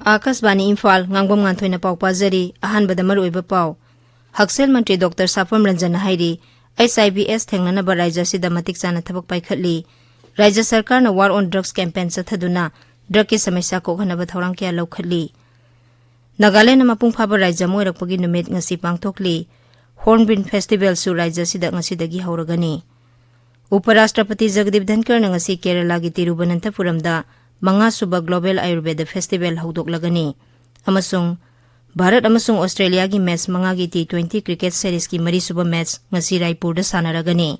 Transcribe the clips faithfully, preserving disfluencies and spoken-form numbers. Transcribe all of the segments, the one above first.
ꯑꯥꯀꯥꯁꯕꯥꯅꯤ ꯏꯝꯐꯥꯜ, ꯉꯥꯡꯕꯝ ꯉꯥꯟꯊꯣꯏꯅ ꯄꯥꯎ ꯄꯥꯖꯔꯤ꯫ ꯑꯍꯥꯟꯕꯗ ꯃꯔꯨꯑꯣꯏꯕ ꯄꯥꯎ꯫ ꯍꯛꯁꯦꯜ ꯃꯟꯇ꯭ꯔꯤ ꯗꯣꯛꯇꯔ ꯁꯥꯐꯝ ꯔꯟꯖꯟꯅ ꯍꯥꯏꯔꯤ, ꯑꯩꯆ ꯑꯥꯏ ꯚꯤ ꯑꯦꯁ ꯊꯦꯡꯅꯅꯕ ꯔꯥꯖ꯭ꯌ ꯑꯁꯤꯗ ꯃꯇꯤꯛ ꯆꯥꯅ ꯊꯕꯛ ꯄꯥꯏꯈꯠꯂꯤ꯫ ꯔꯥꯖ꯭ꯌ ꯁꯔꯀꯥꯔꯅ War on Drugs campaign ꯆꯠꯊꯗꯨꯅ ꯗ꯭ꯔꯒꯀꯤ ꯁꯃꯁ꯭ꯌꯥ ꯀꯣꯛꯍꯟꯅꯕ ꯊꯧꯔꯥꯡ ꯀꯌꯥ ꯂꯧꯈꯠꯂꯤ꯫ ꯅꯥꯒꯥꯂꯦꯟꯗ ꯃꯄꯨꯡ ꯐꯥꯕ ꯔꯥꯖ꯭ꯌ ꯑꯃ ꯑꯣꯏꯔꯛꯄꯒꯤ ꯅꯨꯃꯤꯠ ꯉꯁꯤ ꯄꯥꯡꯊꯣꯛꯂꯤ꯫ ꯍꯣꯔꯟꯕꯤꯜ ꯐꯦꯁꯇꯤꯚꯦꯜꯁꯨ ꯔꯥꯖ꯭ꯌ ꯑꯁꯤꯗ ꯉꯁꯤꯗꯒꯤ ꯍꯧꯔꯒꯅꯤ꯫ ꯎꯄꯔꯥꯁꯇ꯭ꯔꯄꯇꯤ ꯖꯒꯗꯤꯞ ꯙꯟꯀꯔꯅ ꯉꯁꯤ ꯀꯦꯔꯂꯥꯒꯤ ꯇꯤꯔꯨꯕꯅꯟꯊꯄꯨꯔꯝꯗ ꯃꯉꯥꯁꯨꯕ Global Ayurveda Festival ꯍꯧꯗꯣꯛꯂꯒꯅꯤ꯫ ꯑꯃꯁꯨꯡ ꯚꯥꯔꯠ ꯑꯃꯁꯨꯡ ꯑꯣꯁꯇ꯭ꯔꯦꯂꯤꯌꯥꯒꯤ ꯃꯦꯆ ꯃꯉꯥꯒꯤ ꯇꯤ ꯇ꯭ꯋꯦꯟꯇꯤ ꯀ꯭ꯔꯤꯀꯦꯠ ꯁꯦꯔꯤꯖꯀꯤ ꯃꯔꯤꯁꯨꯕ ꯃꯦꯆ ꯉꯁꯤ ꯔꯥꯏꯄꯨꯔꯗ ꯁꯥꯟꯅꯔꯒꯅꯤ꯫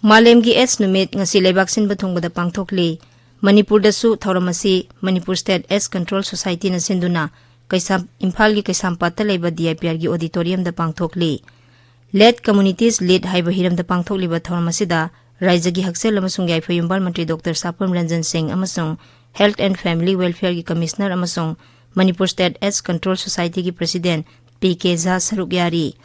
ꯃꯥꯂꯦꯝꯒꯤ ꯑꯦꯗꯁ ꯅꯨꯃꯤꯠ ꯉꯁꯤ ꯂꯩꯕꯥꯛ ꯁꯤꯟꯕ ꯊꯨꯡꯕꯗ ꯄꯥꯡꯊꯣꯛꯂꯤ꯫ ꯃꯅꯤꯄꯨꯔꯗꯁꯨ ꯊꯧꯔꯝ ꯑꯁꯤ ꯃꯅꯤꯄꯨꯔ ꯁ꯭ꯇꯦꯠ ꯑꯦꯗꯁ ꯀꯟꯇ꯭ꯔꯣꯜ ꯁꯣꯁꯥꯏꯇꯤꯅ ꯁꯤꯟꯗꯨꯅ ꯀꯩꯁꯥꯝ-, ꯏꯝꯐꯥꯜꯒꯤ ꯀꯩꯁꯥꯝꯄꯥꯠꯇ ꯂꯩꯕ D I P ꯑꯥꯔꯒꯤ ꯑꯣꯗꯤꯇꯣꯔꯤꯌꯝꯗ ꯄꯥꯡꯊꯣꯛꯂꯤ꯫ Let Communities Lead ꯍꯥꯏꯕ ꯍꯤꯔꯝꯗ ꯄꯥꯡꯊꯣꯛꯂꯤꯕ ꯊꯧꯔꯝ ꯑꯁꯤꯗ ꯔꯥꯖ꯭ꯌꯒꯤ ꯍꯛꯁꯦꯜ ꯑꯃꯁꯨꯡ ꯌꯥꯏꯐ ꯌꯨꯝꯕꯥꯜ ꯃꯟꯇ꯭ꯔꯤ ꯗꯣꯛꯇꯔ ꯁꯥꯐꯝ ꯔꯟꯖꯟ ꯁꯤꯡ ꯑꯃꯁꯨꯡ Health and Family Welfareꯒꯤ ꯀꯃꯤꯁꯅꯔ ꯑꯃꯁꯨꯡ ꯃꯅꯤꯄꯨꯔ ꯁ꯭ꯇꯦꯠ ꯑꯦꯗꯁ ꯀꯟꯇ꯭ꯔꯣꯜ ꯁꯣꯁꯥꯏꯇꯤꯒꯤ ꯄ꯭ꯔꯦꯁꯤꯗꯦꯟꯠ ꯄꯤ ꯀꯦ ꯖꯥ ꯁꯔꯨꯛ ꯌꯥꯔꯤ꯫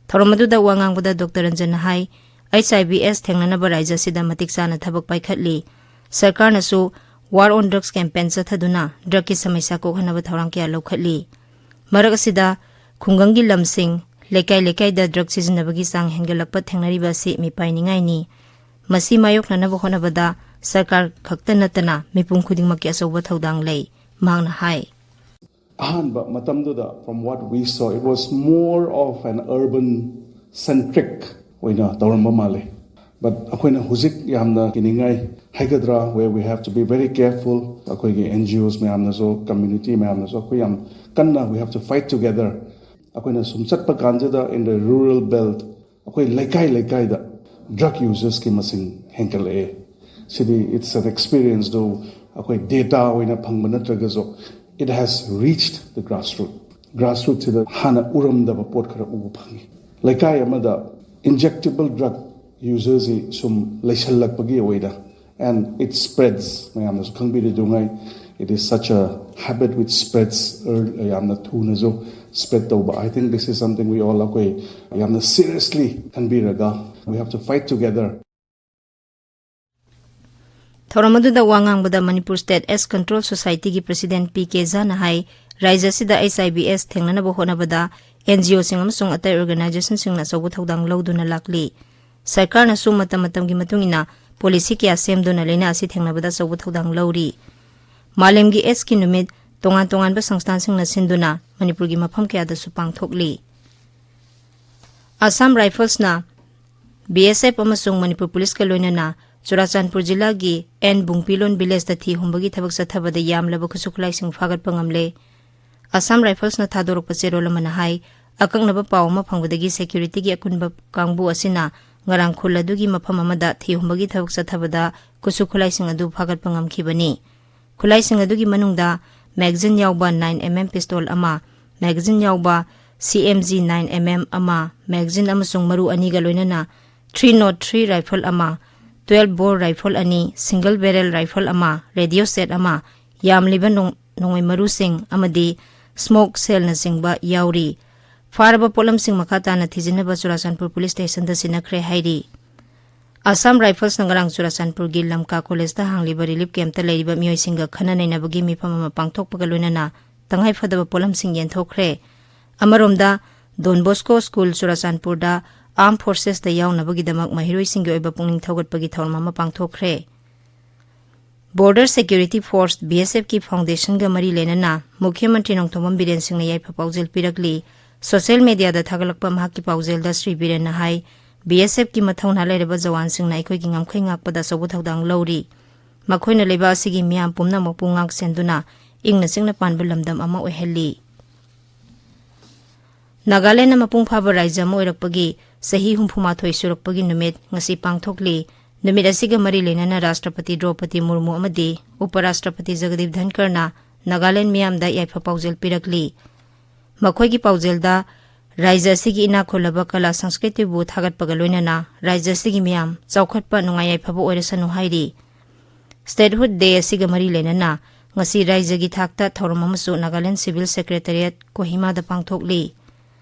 ꯊꯧꯔꯝ ꯑꯗꯨꯗ ꯋꯥ ꯉꯥꯡꯕꯗ ꯗꯣꯛꯇꯔ ꯔꯟꯖꯟꯅ ꯍꯥꯏ, ꯑꯩꯆ ꯑꯥꯏ ꯚꯤ ꯑꯦꯗꯁ ꯊꯦꯡꯅꯅꯕ ꯔꯥꯖ꯭ꯌ ꯑꯁꯤꯗ ꯃꯇꯤꯛ ꯆꯥꯅ ꯊꯕꯛ ꯄꯥꯏꯈꯠꯂꯤ꯫ ꯁꯔꯀꯥꯔꯅꯁꯨ War on Drugs campaign ꯆꯠꯊꯗꯨꯅ ꯗ꯭ꯔꯒꯀꯤ ꯁꯃꯁ꯭ꯌꯥ ꯀꯣꯛꯍꯟꯅꯕ ꯊꯧꯔꯥꯡ ꯀꯌꯥ ꯂꯧꯈꯠꯂꯤ꯫ ꯃꯔꯛ ꯑꯁꯤꯗ ꯈꯨꯡꯒꯪꯒꯤ ꯂꯝꯁꯤꯡ, ꯂꯩꯀꯥꯏ ꯂꯩꯀꯥꯏꯗ ꯗ꯭ꯔꯒ ꯁꯤꯖꯤꯟꯅꯕꯒꯤ ꯆꯥꯡ ꯍꯦꯟꯒꯠꯂꯛꯄ ꯊꯦꯡꯅꯔꯤꯕ ꯑꯁꯤ ꯃꯤꯄꯥꯏꯅꯤꯡꯉꯥꯏꯅꯤ꯫ ꯃꯁꯤ ꯃꯥꯌꯣꯛꯅꯅꯕ ꯍꯣꯠꯅꯕꯗ ꯁꯔꯀꯥꯔ ꯈꯛꯇ ꯅꯠꯇꯅ ꯃꯤꯄꯨꯝ ꯈꯨꯗꯤꯡꯃꯛꯀꯤ ꯑꯆꯧꯕ ꯊꯧꯗꯥꯡ ꯂꯩ, ꯃꯍꯥꯛꯅ ꯍꯥꯏ꯫ ꯑꯍꯥꯟꯕ ꯃꯇꯝꯗꯨꯗ, from what we saw, it was more of an urban centric ꯑꯣꯏꯅ ꯇꯧꯔꯝꯕ ꯃꯥꯜꯂꯦ꯫ But ꯑꯩꯈꯣꯏꯅ ꯍꯧꯖꯤꯛ ꯌꯥꯝꯅ ꯀꯤꯅꯤꯡꯉꯥꯏ ꯍꯥꯏꯒꯗ꯭ꯔꯥ, where we have to be very careful, ꯑꯩꯈꯣꯏꯒꯤ N G Os ꯃꯌꯥꯝꯅꯁꯨ, community ꯃꯌꯥꯝꯅꯁꯨ ꯑꯩꯈꯣꯏ ꯌꯥꯝ ꯀꯟꯅ, we have to fight together꯫ ꯑꯩꯈꯣꯏꯅ ꯁꯨꯝ ꯆꯠꯄ ꯀꯥꯟꯁꯤꯗ, in the rural belt, ꯑꯩꯈꯣꯏ ꯂꯩꯀꯥꯏ ꯂꯩꯀꯥꯏꯗ drug usersꯀꯤ ꯃꯁꯤꯡ ꯍꯦꯟꯒꯠꯂꯛꯑꯦ꯫ ꯁꯤꯗꯤ it's an experience, though ꯑꯩꯈꯣꯏ data ꯑꯣꯏꯅ ꯐꯪꯕ ꯅꯠꯇ꯭ꯔꯒꯁꯨ, it has reached the grassroot꯫ Grassrootꯁꯤꯗ ꯍꯥꯟꯅ ꯎꯔꯝꯗꯕ ꯄꯣꯠ ꯈꯔ ꯎꯕ ꯐꯪꯉꯤ꯫ ꯂꯩꯀꯥꯏ ꯑꯃꯗ injectable drug userꯁꯤ ꯁꯨꯝ ꯂꯩꯁꯜꯂꯛꯄꯒꯤ ꯑꯣꯏꯅ, and it spreads, ꯃꯌꯥꯝꯅꯁꯨ ꯈꯪꯕꯤꯔꯤꯗꯨꯉꯩ, It is such a habit which spreads, ꯌꯥꯝꯅ ꯊꯨꯅꯁꯨ spread ꯇꯧꯕ. I think this is something we all, ꯑꯩꯈꯣꯏ ꯌꯥꯝꯅ seriously ꯈꯟꯕꯤꯔꯒ, we have to fight together. ꯊꯧꯔꯝ ꯑꯗꯨꯗ ꯋꯥ ꯉꯥꯡꯕꯗ ꯃꯅꯤꯄꯨꯔ ꯁ꯭ꯇꯦꯠ ꯑꯦꯁ ꯀꯟꯇ꯭ꯔꯣꯜ ꯁꯣꯁꯥꯏꯇꯤꯒꯤ ꯄ꯭ꯔꯁꯤꯗꯦꯟꯠ ꯄꯤ ꯀꯦ ꯖꯥꯅ ꯍꯥꯏ, ꯔꯥꯖ꯭ꯌ ꯑꯁꯤꯗ ꯑꯩꯆ ꯑꯥꯏ ꯚꯤ ꯑꯦꯁ ꯊꯦꯡꯅꯅꯕ ꯍꯣꯠꯅꯕꯗ ꯑꯦꯟ ꯖꯤ ꯑꯣꯁꯤꯡ ꯑꯃꯁꯨꯡ ꯑꯇꯩ ꯑꯣꯔꯒꯅꯥꯏꯖꯦꯁꯟꯁꯤꯡꯅ ꯑꯆꯧꯕ ꯊꯧꯗꯥꯡ ꯂꯧꯗꯨꯅ ꯂꯥꯛꯂꯤ꯫ ꯁꯔꯀꯥꯔꯅꯁꯨ ꯃꯇꯝ ꯃꯇꯝꯒꯤ ꯃꯇꯨꯡ ꯏꯟꯅ ꯄꯣꯂꯤꯁꯤ ꯀꯌꯥ ꯁꯦꯝꯗꯨꯅ ꯂꯥꯏꯅꯥ ꯑꯁꯤ ꯊꯦꯡꯅꯕꯗ ꯑꯆꯧꯕ ꯊꯧꯗꯥꯡ ꯂꯧꯔꯤ꯫ ꯃꯥꯂꯦꯝꯒꯤ ꯑꯦꯗꯁꯀꯤ ꯅꯨꯃꯤꯠ ꯇꯣꯉꯥꯟ ꯇꯣꯉꯥꯟꯕ ꯁꯪꯁꯊꯥꯟꯁꯤꯡꯅ ꯁꯤꯟꯗꯨꯅ ꯃꯅꯤꯄꯨꯔꯒꯤ ꯃꯐꯝ ꯀꯌꯥꯗꯁꯨ ꯄꯥꯡꯊꯣꯛꯂꯤ꯫ ꯑꯁꯥꯝ ꯔꯥꯏꯐꯜꯁꯅ ꯕꯤ ꯑꯦꯁ ꯑꯦꯐ ꯑꯃꯁꯨꯡ ꯃꯅꯤꯄꯨꯔ ꯄꯨꯂꯤꯁꯀ ꯂꯣꯏꯅꯅ ꯆꯨꯔꯥꯆꯥꯟꯄꯨꯔ ꯖꯤꯂꯥꯒꯤ ꯑꯦꯟ ꯕꯨꯡꯄꯤꯂꯣꯟ ꯚꯤꯂꯦꯖꯇ ꯊꯤ ꯍꯨꯝꯕꯒꯤ ꯊꯕꯛ ꯆꯠꯊꯕꯗ ꯌꯥꯝꯂꯕ ꯈꯨꯠꯁꯨ ꯈꯨꯠꯂꯥꯏꯁꯤꯡ ꯐꯥꯒꯠꯄ ꯉꯝꯂꯦ꯫ ꯑꯁꯥꯝ ꯔꯥꯏꯐꯜꯁꯅ ꯊꯥꯗꯣꯔꯛꯄ ꯆꯦꯔꯣꯜ ꯑꯃꯅ ꯍꯥꯏ, ꯑꯀꯛꯅꯕ ꯄꯥꯎ ꯑꯃ ꯐꯪꯕꯗꯒꯤ ꯁꯦꯀ꯭ꯌꯨꯔꯤꯇꯤꯒꯤ ꯑꯀꯨꯟꯕ ꯀꯥꯡꯕꯨ ꯑꯁꯤꯅ ꯉꯔꯥꯡ ꯈꯨꯜ ꯑꯗꯨꯒꯤ ꯃꯐꯝ ꯑꯃꯗ ꯊꯤ ꯍꯨꯝꯕꯒꯤ ꯊꯕꯛ ꯆꯠꯊꯕꯗ ꯈꯨꯠꯁꯨ ꯈꯨꯠꯂꯥꯏꯁꯤꯡ ꯑꯗꯨ ꯐꯥꯒꯠꯄ ꯉꯝꯈꯤꯕꯅꯤ꯫ ꯈꯨꯠꯂꯥꯏꯁꯤꯡ ꯑꯗꯨꯒꯤ ꯃꯅꯨꯡꯗ ꯃꯦꯒꯥꯖꯤꯟ ꯌꯥꯎꯕ ꯅꯥꯏꯟ ꯑꯦꯝ ꯑꯦꯝ ꯄꯤꯁꯇꯣꯜ ꯑꯃ, ꯃꯦꯒꯥꯖꯤꯟ ꯌꯥꯎꯕ ꯁꯤ M G nine M M ꯑꯃ, ꯃꯦꯒꯥꯖꯤꯟ ꯑꯃꯁꯨꯡ ꯃꯔꯨ ꯑꯅꯤꯒ ꯂꯣꯏꯅꯅ ꯊ꯭ꯔꯤ ꯅꯣꯠ ꯊ꯭ꯔꯤ ꯔꯥꯏꯐꯜ ꯑꯃ, ꯇ꯭ꯋꯦꯜꯕ ꯕꯣꯔ ꯔꯥꯏꯐꯜ ꯑꯅꯤ, ꯁꯤꯡꯒꯜ ꯕꯦꯔꯦꯜ ꯔꯥꯏꯐꯜ ꯑꯃ, ꯔꯦꯗꯤꯑꯣ ꯁꯦꯠ ꯑꯃ, ꯌꯥꯝꯂꯤꯕ ꯅꯣꯡ-, ꯅꯣꯡꯃꯩ ꯃꯔꯨꯁꯤꯡ ꯑꯃꯗꯤ ꯁ꯭ꯃꯣꯛ ꯁꯦꯜꯅꯆꯤꯡꯕ ꯌꯥꯎꯔꯤ꯫ ꯐꯥꯔꯕ ꯄꯣꯠꯂꯝꯁꯤꯡ ꯃꯈꯥ ꯇꯥꯅ ꯊꯤꯖꯤꯟꯅꯕ ꯆꯨꯔꯥꯆꯥꯟꯄꯨꯔ ꯄꯨꯂꯤꯁ ꯁ꯭ꯇꯦꯁꯟꯗ ꯁꯤꯟꯅꯈ꯭ꯔꯦ ꯍꯥꯏꯔꯤ꯫ ꯑꯁꯥꯝ ꯔꯥꯏꯐꯜꯁꯅ ꯉꯔꯥꯡ ꯆꯨꯔꯥꯆꯥꯟꯄꯨꯔꯒꯤ ꯂꯝꯀꯥ ꯀꯣꯂꯦꯖꯇ ꯍꯥꯡꯂꯤꯕ ꯔꯤꯂꯤꯐ ꯀꯦꯝꯞꯇ ꯂꯩꯔꯤꯕ ꯃꯤꯑꯣꯏꯁꯤꯡꯒ ꯈꯟꯅ ꯅꯩꯅꯕꯒꯤ ꯃꯤꯐꯝ ꯑꯃ ꯄꯥꯡꯊꯣꯛꯄꯒ ꯂꯣꯏꯅꯅ ꯇꯉꯥꯏ ꯐꯗꯕ ꯄꯣꯠꯂꯝꯁꯤꯡ ꯌꯦꯟꯊꯣꯛꯈ꯭ꯔꯦ꯫ ꯑꯃꯔꯣꯝꯗ, ꯗꯣꯟ ꯕꯣꯁꯀꯣ ꯁ꯭ꯀꯨꯜ ꯆꯨꯔꯥꯆꯥꯟꯄꯨꯔꯗ ꯑꯥꯔꯝ ꯐꯣꯔꯁꯦꯁꯇ ꯌꯥꯎꯅꯕꯒꯤꯗꯃꯛ ꯃꯍꯩꯔꯣꯏꯁꯤꯡꯒꯤ ꯑꯣꯏꯕ ꯄꯨꯛꯅꯤꯡ ꯊꯧꯒꯠꯄꯒꯤ ꯊꯧꯔꯝ ꯑꯃ ꯄꯥꯡꯊꯣꯛꯈ꯭ꯔꯦ꯫ ꯕꯣꯔꯗꯔ ꯁꯦꯀ꯭ꯌꯨꯔꯤꯇꯤ ꯐꯣꯔꯁ, ꯕꯤ ꯑꯦꯁ ꯑꯦꯐꯀꯤ ꯐꯥꯎꯟꯗꯦꯁꯟꯒ ꯃꯔꯤ ꯂꯩꯅꯅ ꯃꯨꯈ꯭ꯌ ꯃꯟꯇ꯭ꯔꯤ ꯅꯣꯡꯊꯣꯝꯕꯝ ꯕꯤꯔꯦꯟ ꯁꯤꯡꯅ ꯌꯥꯏꯐ ꯄꯥꯎꯖꯦꯜ ꯄꯤꯔꯛꯂꯤ꯫ ꯁꯣꯁꯤꯌꯦꯜ ꯃꯦꯗꯤꯌꯥꯗ ꯊꯥꯒꯠꯂꯛꯄ ꯃꯍꯥꯛꯀꯤ ꯄꯥꯎꯖꯦꯜꯗ ꯁ꯭ꯔꯤ ꯕꯤꯔꯦꯟꯅ ꯍꯥꯏ, ꯕꯤ ꯑꯦꯁ ꯑꯦꯐꯀꯤ ꯃꯊꯧꯅꯥ ꯂꯩꯔꯕ ꯖꯋꯥꯟꯁꯤꯡꯅ ꯑꯩꯈꯣꯏꯒꯤ ꯉꯝꯈꯩ ꯉꯥꯛꯄꯗ ꯑꯆꯧꯕ ꯊꯧꯗꯥꯡ ꯂꯧꯔꯤ꯫ ꯃꯈꯣꯏꯅ ꯂꯩꯕꯥꯛ ꯑꯁꯤꯒꯤ ꯃꯤꯌꯥꯝ ꯄꯨꯝꯅꯃꯛꯄꯨ ꯉꯥꯛ ꯁꯦꯟꯗꯨꯅ ꯏꯪꯅ ꯆꯤꯛꯅ ꯄꯥꯟꯕ ꯂꯝꯗꯝ ꯑꯃ ꯑꯣꯏꯍꯜꯂꯤ꯫ ꯅꯥꯒꯥꯂꯦꯟꯗ ꯃꯄꯨꯡ ꯐꯥꯕ ꯔꯥꯏꯖ꯭ꯌ ꯑꯃ ꯑꯣꯏꯔꯛꯄꯒꯤ ꯆꯍꯤ ꯍꯨꯝꯐꯨ ꯃꯥꯊꯣꯏ ꯁꯨꯔꯛꯄꯒꯤ ꯅꯨꯃꯤꯠ ꯉꯁꯤ ꯄꯥꯡꯊꯣꯛꯂꯤ꯫ ꯅꯨꯃꯤꯠ ꯑꯁꯤꯒ ꯃꯔꯤ ꯂꯩꯅꯅ ꯔꯥꯁꯇ꯭ꯔꯄꯇꯤ ꯗ꯭ꯔꯧꯄꯗꯤ ꯃꯨꯔꯃꯨ ꯑꯃꯗꯤ ꯎꯄ ꯔꯥꯁꯇ꯭ꯔꯄꯇꯤ ꯖꯒꯗꯤꯞ ꯙꯟꯀꯔꯅ ꯅꯥꯒꯥꯂꯦꯟ ꯃꯤꯌꯥꯝꯗ ꯌꯥꯏꯐ ꯄꯥꯎꯖꯦꯜ ꯄꯤꯔꯛꯂꯤ꯫ ꯃꯈꯣꯏꯒꯤ ꯄꯥꯎꯖꯦꯜꯗ ꯔꯥꯏꯖ꯭ꯌ ꯑꯁꯤꯒꯤ ꯏꯅꯥꯛ ꯈꯨꯜꯂꯕ ꯀꯂꯥ ꯁꯪꯁꯀ꯭ꯔꯤꯇꯤꯕꯨ ꯊꯥꯒꯠꯄꯒ ꯂꯣꯏꯅꯅ ꯔꯥꯏꯖ꯭ꯌ ꯑꯁꯤꯒꯤ ꯃꯤꯌꯥꯝ ꯆꯥꯎꯈꯠꯄ ꯅꯨꯡꯉꯥꯏ ꯌꯥꯏꯐꯕ ꯑꯣꯏꯔꯁꯅꯨ ꯍꯥꯏꯔꯤ꯫ ꯁ꯭ꯇꯦꯠꯍꯨꯗ ꯗꯦ ꯑꯁꯤꯒ ꯃꯔꯤ ꯂꯩꯅꯅ ꯉꯁꯤ ꯔꯥꯏꯖ꯭ꯌꯒꯤ ꯊꯥꯛꯇ ꯊꯧꯔꯝ ꯑꯃꯁꯨ ꯅꯥꯒꯥꯂꯦꯟ ꯁꯤꯚꯤꯜ ꯁꯦꯀ꯭ꯔꯦꯇꯔꯤꯌꯦꯠ ꯀꯣꯍꯤꯃꯥꯗ ꯄꯥꯡꯊꯣꯛꯂꯤ꯫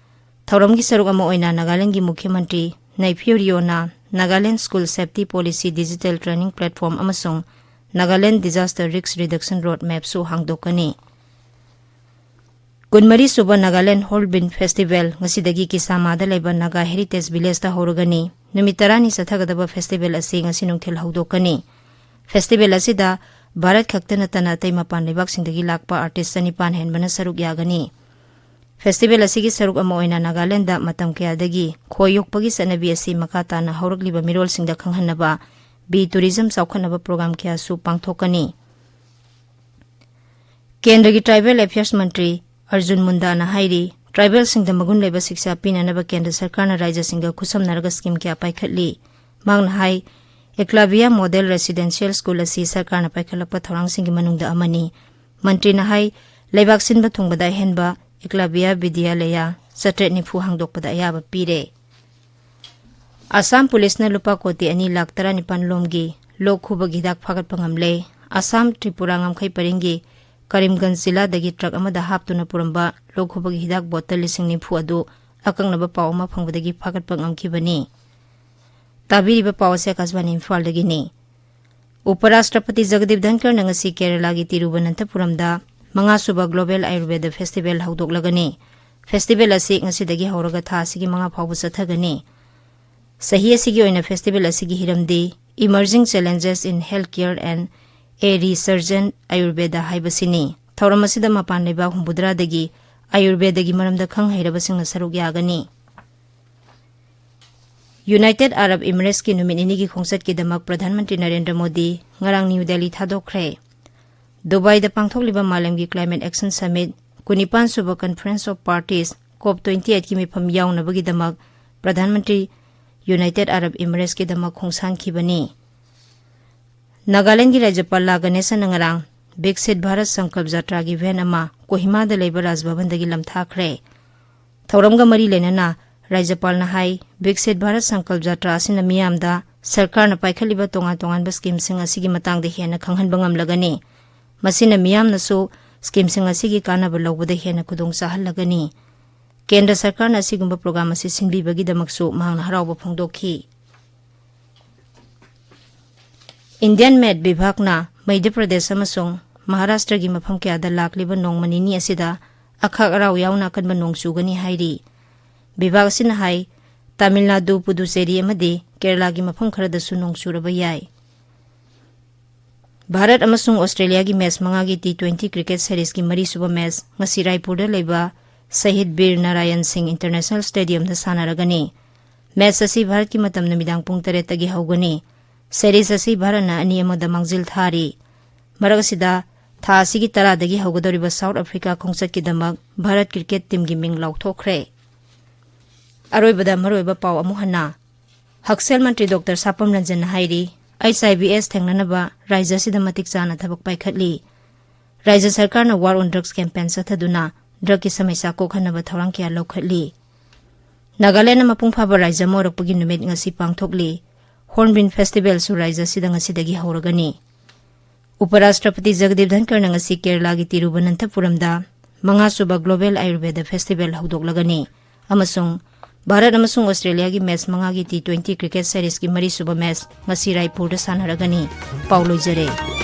ꯊꯧꯔꯝꯒꯤ ꯁꯔꯨꯛ ꯑꯃ ꯑꯣꯏꯅ ꯅꯥꯒꯥꯂꯦꯟꯒꯤ ꯃꯨꯈ꯭ꯌ ꯃꯟꯇ꯭ꯔꯤ ꯅꯩꯐꯤꯌꯨ ꯔꯤꯑꯣꯅ Nagaland school safety policy digital training platform ꯑꯃꯁꯨꯡ Nagaland disaster risk reduction road ꯃꯦꯞꯁꯨ ꯍꯥꯡꯗꯣꯛꯀꯅꯤ꯫ ꯀꯨꯟꯃꯔꯤ ꯁꯨꯕ ꯅꯥꯒꯥꯂꯦꯟ ꯍꯣꯔꯟꯕꯤꯜ ꯐꯦꯁꯇꯤꯚꯦꯜ ꯉꯁꯤꯗꯒꯤ ꯀꯤꯁꯥꯃꯥꯗ ꯂꯩꯕ ꯅꯥꯒꯥ ꯍꯦꯔꯤꯇꯦꯖ ꯚꯤꯂꯦꯖꯇ ꯍꯧꯔꯒꯅꯤ꯫ ꯅꯨꯃꯤꯠ ꯇꯔꯥꯅꯤ ꯆꯠꯊꯒꯗꯕ ꯐꯦꯁꯇꯤꯚꯦꯜ ꯑꯁꯤ ꯉꯁꯤ ꯅꯨꯡꯊꯤꯜ ꯍꯧꯗꯣꯛꯀꯅꯤ꯫ ꯐꯦꯁꯇꯤꯚꯦꯜ ꯑꯁꯤꯗ ꯚꯥꯔꯠ ꯈꯛꯇ ꯅꯠꯇꯅ ꯑꯇꯩ ꯃꯄꯥꯟ ꯂꯩꯕꯥꯛꯁꯤꯡꯗꯒꯤ ꯂꯥꯛꯄ ꯑꯥꯔꯇꯤꯁ ꯆꯅꯤꯄꯥꯟ ꯍꯦꯟꯕꯅ ꯁꯔꯨꯛ ꯌꯥꯒꯅꯤ꯫ ꯐꯦꯁꯇꯤꯚꯦꯜ ꯑꯁꯤꯒꯤ ꯁꯔꯨꯛ ꯑꯃ ꯑꯣꯏꯅ ꯅꯥꯒꯥꯂꯦꯟꯗ ꯃꯇꯝ ꯀꯌꯥꯗꯒꯤ ꯈꯣꯏ ꯌꯣꯛꯄꯒꯤ ꯆꯠꯅꯕꯤ ꯑꯁꯤ ꯃꯈꯥ ꯇꯥꯅ ꯍꯧꯔꯛꯂꯤꯕ ꯃꯤꯔꯣꯜꯁꯤꯡꯗ ꯈꯪꯍꯟꯅꯕ ꯕꯤ ꯇꯨꯔꯤꯖꯝ ꯆꯥꯎꯈꯠꯅꯕ ꯄ꯭ꯔꯣꯒ꯭ꯔꯥꯝ ꯀꯌꯥꯁꯨ ꯄꯥꯡꯊꯣꯛꯀꯅꯤ꯫ ꯀꯦꯟꯗ꯭ꯔꯒꯤ ꯇ꯭ꯔꯥꯏꯕꯦꯜ ꯑꯦꯐꯤꯌꯔꯁ ꯃꯟꯇ꯭ꯔꯤ ꯑꯔꯖꯨꯟ ꯃꯨꯟꯗꯥꯅ ꯍꯥꯏꯔꯤ, ꯇ꯭ꯔꯥꯏꯕꯦꯜꯁꯤꯡꯗ ꯃꯒꯨꯟ ꯂꯩꯕ ꯁꯤꯛꯁꯥ ꯄꯤꯅꯅꯕ ꯀꯦꯟꯗ꯭ꯔ ꯁꯔꯀꯥꯔꯅ ꯔꯥꯏꯖ꯭ꯌꯁꯤꯡꯒ ꯈꯨꯠꯁꯝꯅꯔꯒ ꯁ꯭ꯀꯤꯝ ꯀꯌꯥ ꯄꯥꯏꯈꯠꯂꯤ꯫ ꯃꯍꯥꯛꯅ ꯍꯥꯏ, ꯑꯦꯀ꯭ꯂꯥꯕꯤꯌꯥ ꯃꯣꯗꯦꯜ ꯔꯦꯁꯤꯗꯦꯟꯁꯤꯌꯦꯜ ꯁ꯭ꯀꯨꯜ ꯑꯁꯤ ꯁꯔꯀꯥꯔꯅ ꯄꯥꯏꯈꯠꯂꯛꯄ ꯊꯧꯔꯥꯡꯁꯤꯡꯒꯤ ꯃꯅꯨꯡꯗ ꯑꯃꯅꯤ꯫ ꯃꯟꯇ꯭ꯔꯤꯅ ꯍꯥꯏ, ꯂꯩꯕꯥꯛ ꯁꯤꯟꯕ ꯊꯨꯡꯕꯗ ꯑꯍꯦꯟꯕ ꯑꯦꯀ꯭ꯂꯥꯕꯤꯌꯥ ꯕꯤꯗ꯭ꯌꯥꯂꯌꯥ ꯆꯥꯇ꯭ꯔꯦꯠ ꯅꯤꯐꯨ ꯍꯥꯡꯗꯣꯛꯄꯗ ꯑꯌꯥꯕ ꯄꯤꯔꯦ꯫ ꯑꯁꯥꯝ ꯄꯨꯂꯤꯁꯅ ꯂꯨꯄꯥ ꯀꯣꯇꯤ ꯑꯅꯤ ꯂꯥꯈ ꯇꯔꯥꯅꯤꯄꯥꯟ ꯂꯣꯝꯒꯤ ꯂꯣꯛ ꯈꯨꯕꯒꯤ ꯍꯤꯗꯥꯛ ꯐꯥꯒꯠꯄ ꯉꯝꯂꯦ꯫ ꯑꯁꯥꯝ ꯇ꯭ꯔꯤꯄꯨꯔꯥ ꯉꯝꯈꯩ ꯄꯔꯤꯡꯒꯤ ꯀꯔꯤꯝꯒꯟꯖ ꯖꯤꯂꯥꯗꯒꯤ ꯇ꯭ꯔꯛ ꯑꯃꯗ ꯍꯥꯞꯇꯨꯅ ꯄꯨꯔꯝꯕ ꯂꯣꯛ ꯈꯨꯕꯒꯤ ꯍꯤꯗꯥꯛ ꯕꯣꯇꯜ ꯂꯤꯁꯤꯡ ꯅꯤꯐꯨ ꯑꯗꯨ ꯑꯀꯛꯅꯕ ꯄꯥꯎ ꯑꯃ ꯐꯪꯕꯗꯒꯤ ꯐꯥꯒꯠꯄ ꯉꯝꯈꯤꯕꯅꯤ꯫ ꯇꯥꯕꯤꯔꯤꯕ ꯄꯥꯎ ꯑꯁꯤ ꯑꯥꯀꯥꯁꯕꯥꯅꯤ ꯏꯝꯐꯥꯜꯗꯒꯤꯅꯤ꯫ ꯎꯄꯔꯥꯁꯇ꯭ꯔꯄꯇꯤ ꯖꯒꯗꯤꯞ ꯙꯟꯀꯔꯅ ꯉꯁꯤ ꯀꯦꯔꯂꯥꯒꯤ ꯇꯤꯔꯨꯕꯅꯟꯊꯄꯨꯔꯝꯗ ꯃꯉꯥꯁꯨꯕ ꯒ꯭ꯂꯣꯕꯦꯜ ꯑꯌꯨꯔꯕꯦꯗ ꯐꯦꯁꯇꯤꯚꯦꯜ ꯍꯧꯗꯣꯛꯂꯒꯅꯤ꯫ ꯐꯦꯁꯇꯤꯚꯦꯜ ꯑꯁꯤ ꯉꯁꯤꯗꯒꯤ ꯍꯧꯔꯒ ꯊꯥ ꯑꯁꯤꯒꯤ ꯃꯉꯥ ꯐꯥꯎꯕ ꯆꯠꯊꯒꯅꯤ꯫ ꯆꯍꯤ ꯑꯁꯤꯒꯤ ꯑꯣꯏꯅ ꯐꯦꯁꯇꯤꯚꯦꯜ ꯑꯁꯤꯒꯤ ꯍꯤꯔꯝꯗꯤ Emerging Challenges in Healthcare and a Resurgent Ayurveda ꯍꯥꯏꯕꯁꯤꯅꯤ꯫ ꯊꯧꯔꯝ ꯑꯁꯤꯗ ꯃꯄꯥꯟ ꯂꯩꯕꯥꯛ ꯍꯨꯝꯐꯨꯇꯔꯥꯗꯒꯤ ꯑꯌꯨꯔꯕꯦꯗꯒꯤ ꯃꯔꯝꯗ ꯈꯪ ꯍꯩꯔꯕꯁꯤꯡꯅ ꯁꯔꯨꯛ ꯌꯥꯒꯅꯤ꯫ ꯌꯨꯅꯥꯏꯇꯦꯗ ꯑꯔꯕ ꯏꯃꯤꯔꯦꯠꯁꯀꯤ ꯅꯨꯃꯤꯠ ꯅꯤꯅꯤꯒꯤ ꯈꯣꯡꯆꯠꯀꯤꯗꯃꯛ ꯄ꯭ꯔꯙꯥꯟ ꯃꯟꯇ꯭ꯔꯤ ꯅꯔꯦꯟꯗ꯭ꯔ ꯃꯣꯗꯤ ꯉꯔꯥꯡ ꯅ꯭ꯌꯨ ꯗꯦꯜꯂꯤ ꯊꯥꯗꯣꯛꯈ꯭ꯔꯦ꯫ ꯗꯨꯕꯥꯏꯗ ꯄꯥꯡꯊꯣꯛꯂꯤꯕ ꯃꯥꯂꯦꯝꯒꯤ ꯀ꯭ꯂꯥꯏꯃꯦꯠ ꯑꯦꯛꯁꯟ ꯁꯃꯤꯠ ꯀꯨꯟꯅꯤꯄꯥꯟ ꯁꯨꯕ conference of parties cope twenty ꯑꯩꯠꯀꯤ ꯃꯤꯐꯝ ꯌꯥꯎꯅꯕꯒꯤꯗꯃꯛ ꯄ꯭ꯔꯙꯥꯟ ꯃꯟꯇ꯭ꯔꯤ ꯌꯨꯅꯥꯏꯇꯦꯗ ꯑꯔꯕ ꯏꯃꯤꯔꯦꯠꯁꯀꯤꯗꯃꯛ ꯈꯣꯡꯁꯥꯟꯈꯤꯕꯅꯤ꯫ ꯅꯥꯒꯥꯂꯦꯟꯗꯒꯤ ꯔꯥꯖ꯭ꯌꯄꯥꯜ ꯂꯥ ꯒꯅꯦꯁꯟꯅ ꯉꯔꯥꯡ ꯕꯤꯛꯁꯤꯠ ꯚꯥꯔꯠ ꯁꯪꯀꯜꯞ ꯖꯥꯇ꯭ꯔꯥꯒꯤ ꯚꯦꯟ ꯑꯃ ꯀꯣꯍꯤꯃꯥꯗ ꯂꯩꯕ ꯔꯥꯖ ꯚꯕꯟꯗꯒꯤ ꯂꯝꯊꯥꯈ꯭ꯔꯦ꯫ ꯊꯧꯔꯝꯒ ꯃꯔꯤ ꯂꯩꯅꯅ ꯔꯥꯖ꯭ꯌꯄꯥꯜꯅ ꯍꯥꯏ, ꯕꯤꯛꯁꯤꯠ ꯚꯥꯔꯠ ꯁꯪꯀꯜꯞ ꯖꯥꯇ꯭ꯔꯥ ꯑꯁꯤꯅ ꯃꯤꯌꯥꯝꯗ ꯁꯔꯀꯥꯔꯅ ꯄꯥꯏꯈꯠꯂꯤꯕ ꯇꯣꯉꯥꯟ ꯇꯣꯉꯥꯟꯕ ꯁ꯭ꯀꯤꯝꯁꯤꯡ ꯑꯁꯤꯒꯤ ꯃꯇꯥꯡꯗ ꯍꯦꯟꯅ ꯈꯪꯍꯟꯕ ꯉꯝꯂꯒꯅꯤ꯫ ꯃꯁꯤꯅ ꯃꯤꯌꯥꯝꯅꯁꯨ ꯁ꯭ꯀꯤꯝꯁꯤꯡ ꯑꯁꯤꯒꯤ ꯀꯥꯟꯅꯕ ꯂꯧꯕꯗ ꯍꯦꯟꯅ ꯈꯨꯗꯣꯡ ꯆꯥꯍꯜꯂꯒꯅꯤ꯫ ꯀꯦꯟꯗ꯭ꯔ ꯁꯔꯀꯥꯔꯅ ꯑꯁꯤꯒꯨꯝꯕ ꯄ꯭ꯔꯣꯒ꯭ꯔꯥꯝ ꯑꯁꯤ ꯁꯤꯟꯕꯤꯕꯒꯤꯗꯃꯛꯁꯨ ꯃꯍꯥꯛꯅ ꯍꯔꯥꯎꯕ ꯐꯣꯡꯗꯣꯛꯈꯤ꯫ ꯏꯟꯗꯤꯌꯟ ꯃꯦꯠ ꯕꯤꯚꯥꯒꯅ ꯃꯩꯙ꯭ꯌ ꯄ꯭ꯔꯗꯦꯁ ꯑꯃꯁꯨꯡ ꯃꯍꯥꯔꯥꯁꯇ꯭ꯔꯒꯤ ꯃꯐꯝ ꯀꯌꯥꯗ ꯂꯥꯛꯂꯤꯕ ꯅꯣꯡꯃ ꯅꯤꯅꯤ ꯑꯁꯤꯗ ꯑꯈꯥꯛ ꯑꯔꯥꯎ ꯌꯥꯎꯅ ꯑꯀꯟꯕ ꯅꯣꯡ ꯆꯨꯒꯅꯤ ꯍꯥꯏꯔꯤ꯫ ꯕꯤꯚꯥꯒ ꯑꯁꯤꯅ ꯍꯥꯏ, ꯇꯥꯃꯤꯜ ꯅꯥꯗꯨ, ꯄꯨꯗꯨꯆꯦꯔꯤ ꯑꯃꯗꯤ ꯀꯦꯔꯂꯥꯒꯤ ꯃꯐꯝ ꯈꯔꯗꯁꯨ ꯅꯣꯡ ꯆꯨꯔꯕ ꯌꯥꯏ꯫ ꯚꯥꯔꯠ ꯑꯃꯁꯨꯡ ꯑꯣꯁꯇ꯭ꯔꯦꯂꯤꯌꯥꯒꯤ ꯃꯦꯆ ꯃꯉꯥꯒꯤ ꯇꯤ ꯇ꯭ꯋꯦꯟꯇꯤ ꯀ꯭ꯔꯤꯀꯦꯠ ꯁꯦꯔꯤꯖꯀꯤ ꯃꯔꯤꯁꯨꯕ ꯃꯦꯆ ꯉꯁꯤ ꯔꯥꯏꯄꯨꯔꯗ ꯂꯩꯕ ꯁꯍꯤꯗ ꯕꯤꯔ ꯅꯥꯔꯥꯌꯟ ꯁꯤꯡ ꯏꯟꯇꯔꯅꯦꯁꯅꯦꯜ ꯁ꯭ꯇꯦꯗꯤꯌꯝꯗ ꯁꯥꯟꯅꯔꯒꯅꯤ꯫ ꯃꯦꯆ ꯑꯁꯤ ꯚꯥꯔꯠꯀꯤ ꯃꯇꯝꯅ ꯅꯨꯃꯤꯗꯥꯡ ꯄꯨꯡ ꯇꯔꯦꯠꯇꯒꯤ ꯍꯧꯒꯅꯤ꯫ ꯁꯦꯔꯤꯖ ꯑꯁꯤ ꯚꯥꯔꯠꯅ ꯑꯅꯤ ꯑꯃꯗ ꯃꯥꯡꯖꯤꯜ ꯊꯥꯔꯤ꯫ ꯃꯔꯛ ꯑꯁꯤꯗ, ꯊꯥ ꯑꯁꯤꯒꯤ ꯇꯔꯥꯗꯒꯤ ꯍꯧꯒꯗꯧꯔꯤꯕ ꯁꯥꯎꯠ ꯑꯐ꯭ꯔꯤꯀꯥ ꯈꯣꯡꯆꯠꯀꯤꯗꯃꯛ ꯚꯥꯔꯠ ꯀ꯭ꯔꯤꯀꯦꯠ ꯇꯤꯝꯒꯤ ꯃꯤꯡ ꯂꯥꯎꯊꯣꯛꯈ꯭ꯔꯦ꯫ ꯑꯔꯣꯏꯕꯗ ꯃꯔꯨꯑꯣꯏꯕ ꯄꯥꯎ ꯑꯃꯨꯛ ꯍꯟꯅ꯫ ꯍꯛꯁꯦꯜ ꯃꯟꯇ꯭ꯔꯤ ꯗꯣꯛꯇꯔ ꯁꯥꯄꯝ ꯔꯟꯖꯟꯅ ꯍꯥꯏꯔꯤ, ꯑꯩꯆ ꯑꯥꯏ ꯚꯤ ꯑꯦꯁ ꯊꯦꯡꯅꯅꯕ ꯔꯥꯖ꯭ꯌ ꯑꯁꯤꯗ ꯃꯇꯤꯛ ꯆꯥꯅ ꯊꯕꯛ ꯄꯥꯏꯈꯠꯂꯤ꯫ ꯔꯥꯖ꯭ꯌ ꯁꯔꯀꯥꯔꯅ War on Drugs campaign ꯆꯠꯊꯗꯨꯅ ꯗ꯭ꯔꯒꯀꯤ ꯁꯃꯁ꯭ꯌꯥ ꯀꯣꯛꯍꯟꯅꯕ ꯊꯧꯔꯥꯡ ꯀꯌꯥ ꯂꯧꯈꯠꯂꯤ꯫ ꯅꯥꯒꯥꯂꯦꯟꯗ ꯃꯄꯨꯡ ꯐꯥꯕ ꯔꯥꯖ꯭ꯌ ꯑꯃ ꯑꯣꯏꯔꯛꯄꯒꯤ ꯅꯨꯃꯤꯠ ꯉꯁꯤ ꯄꯥꯡꯊꯣꯛꯂꯤ꯫ ꯍꯣꯔꯟꯕꯤꯜ ꯐꯦꯁꯇꯤꯚꯦꯜꯁꯨ ꯔꯥꯖ꯭ꯌ ꯑꯁꯤꯗ ꯉꯁꯤꯗꯒꯤ ꯍꯧꯔꯒꯅꯤ꯫ ꯎꯄꯔꯥꯁꯇ꯭ꯔꯄꯇꯤ ꯖꯒꯗꯤꯞ ꯙꯟꯀꯔꯅ ꯉꯁꯤ ꯀꯦꯔꯂꯥꯒꯤ ꯇꯤꯔꯨꯕꯅꯟꯊꯄꯨꯔꯝꯗ ꯃꯉꯥꯁꯨꯕ ꯒ꯭ꯂꯣꯕꯦꯜ ꯑꯥꯌꯨꯔꯚꯦꯗ ꯐꯦꯁꯇꯤꯚꯦꯜ ꯍꯧꯗꯣꯛꯂꯒꯅꯤ ꯑꯃꯁꯨꯡ ꯚꯥꯔꯠ ꯑꯃꯁꯨꯡ ꯑꯣꯁꯇ꯭ꯔꯦꯂꯤꯌꯥꯒꯤ ꯃꯦꯆ ꯃꯉꯥꯒꯤ ꯇꯤ ꯇ꯭ꯋꯦꯟꯇꯤ ꯀ꯭ꯔꯤꯀꯦꯠ ꯁꯦꯔꯤꯖꯀꯤ ꯃꯔꯤꯁꯨꯕ ꯃꯦꯆ ꯉꯁꯤ ꯔꯥꯏꯄꯨꯔꯗ ꯁꯥꯟꯅꯔꯒꯅꯤ꯫ ꯄꯥꯎ ꯂꯣꯏꯖꯔꯦ꯫